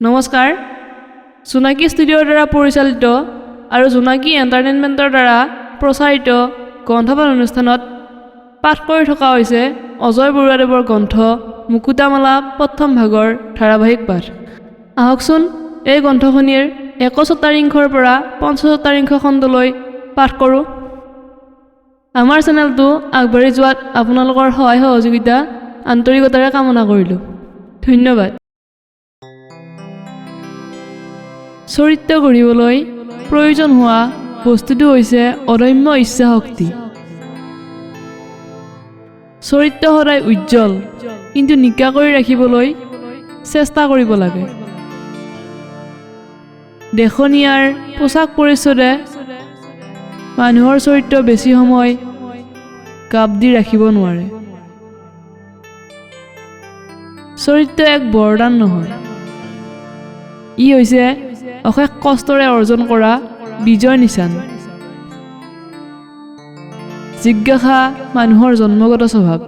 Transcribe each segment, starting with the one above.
নমস্কাৰ। জোনাকী ষ্টুডিঅ'ৰ দ্বাৰা পৰিচালিত আৰু জোনাকী এণ্টাৰটেইনমেণ্টৰ দ্বাৰা প্ৰচাৰিত গ্ৰন্থপাঠ অনুষ্ঠানত পাঠ কৰি থকা হৈছে অজয় বৰুৱাদেৱৰ গ্ৰন্থ মুকুতামালা প্ৰথম ভাগৰ ধাৰাবাহিক পাঠ। আহকচোন এই গ্ৰন্থখনিৰ একচত্বাৰিংশৰ পৰা পঞ্চচত্বাৰিংশ খণ্ডলৈ পাঠ কৰোঁ। আমাৰ চেনেলটো আগবাঢ়ি যোৱাত আপোনালোকৰ সহায় সহযোগিতা আন্তৰিকতাৰে কামনা কৰিলোঁ। ধন্যবাদ। চৰিত্ৰ গঢ়িবলৈ প্ৰয়োজন হোৱা বস্তুটো হৈছে অদম্য ইচ্ছা শক্তি। চৰিত্ৰ সদায় উজ্জ্বল কিন্তু নিকা কৰি ৰাখিবলৈ চেষ্টা কৰিব লাগে। দেখনীয়াৰ পোচাক পৰিচ্ছদে মানুহৰ চৰিত্ৰ বেছি সময় গাপ দি ৰাখিব নোৱাৰে। চৰিত্ৰ এক বৰদান নহয়, ই হৈছে অশেষ কষ্টৰে অৰ্জন কৰা বিজয় নিচান। জিজ্ঞাসা মানুহৰ জন্মগত স্বভাৱ।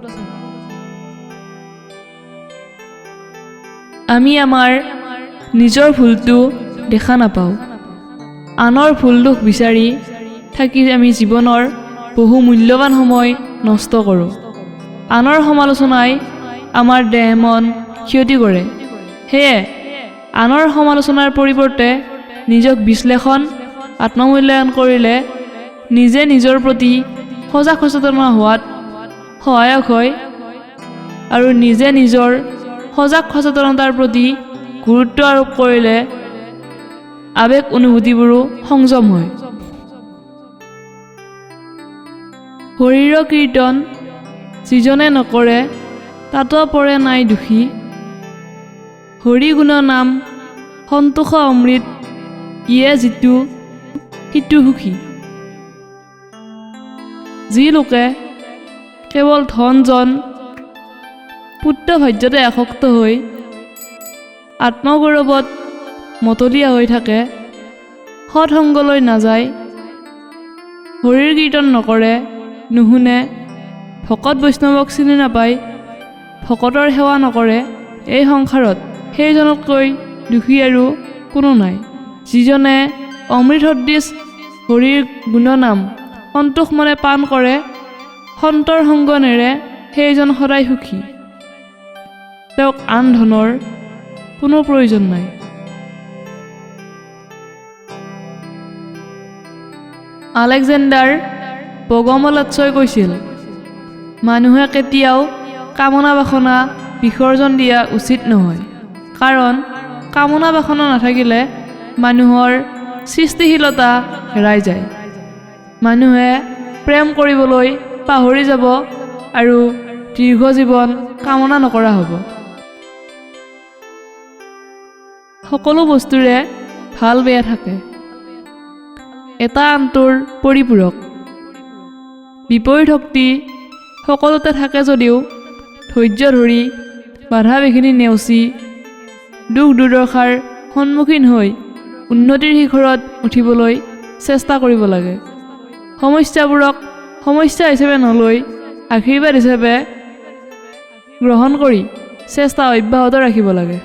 আমি আমাৰ নিজৰ ভুলটো দেখা নাপাওঁ, আনৰ ভুল দোষ বিচাৰি থাকি আমি জীৱনৰ বহু মূল্যৱান সময় নষ্ট কৰোঁ। আনৰ সমালোচনাই আমাৰ দেহ মন ক্ষতি কৰে। সেয়ে আনৰ সমালোচনাৰ পৰিৱৰ্তে নিজক বিশ্লেষণ, আত্মমূল্যায়ন কৰিলে নিজে নিজৰ প্ৰতি সজাগ সচেতন হোৱাত সহায়ক হয় আৰু নিজে নিজৰ সজাগ সচেতনতাৰ প্ৰতি গুৰুত্ব আৰোপ কৰিলে আৱেগ অনুভূতিবোৰো সংযম হয়। হৰিৰ কীৰ্তন যিজনে নকৰে তাতো পৰে নাই দোষী। হৰি গুণ নাম সন্তোষ অমৃত ইয়ে যিটো সিটো সুখী। যি লোকে কেৱল ধন জন পুত্ৰ ভাৰ্যতে আসক্ত হৈ আত্মগৌৰৱত মতলীয়া হৈ থাকে, সৎসংগলৈ নাযায়, হৰিৰ কীৰ্তন নকৰে, নুশুনে, ভকত বৈষ্ণৱক চিনি নাপায়, ভকতৰ সেৱা নকৰে, এই সংসাৰত সেইজনতকৈ দোষী আৰু কোনো নাই। যিজনে অমৃত সদৃশ হৰিৰ গুণনাম সন্তোষ মনে পান কৰে, সন্তৰ সংগ নেৰে, সেইজন সদায় সুখী। তেওঁক আন ধনৰ কোনো প্ৰয়োজন নাই। আলেকজেণ্ডাৰ বগমলাৎসই কৈছিল, মানুহে কেতিয়াও কামনা বাসনা বিসৰ্জন দিয়া উচিত নহয়, কাৰণ কামনা বাসনা নাথাকিলে মানুহৰ সৃষ্টিশীলতা হেৰাই যায়। মানুহে প্ৰেম কৰিবলৈ পাহৰি যাব আৰু দীৰ্ঘ জীৱন কামনা নকৰা হ'ব। সকলো বস্তুৰে ভাল বেয়া থাকে, এটা আনটোৰ পৰিপূৰক। বিপৰীত শক্তি সকলোতে থাকে যদিও ধৈৰ্য ধৰি বাধা বিঘিনি নেওচি দুখ দুৰ্দশাৰ সন্মুখীন হৈ উন্নতিৰ শিখৰত উঠিবলৈ চেষ্টা কৰিব লাগে। সমস্যাবোৰক সমস্যা হিচাপে নলৈ আশীৰ্বাদ হিচাপে গ্ৰহণ কৰি চেষ্টা অব্যাহত ৰাখিব লাগে।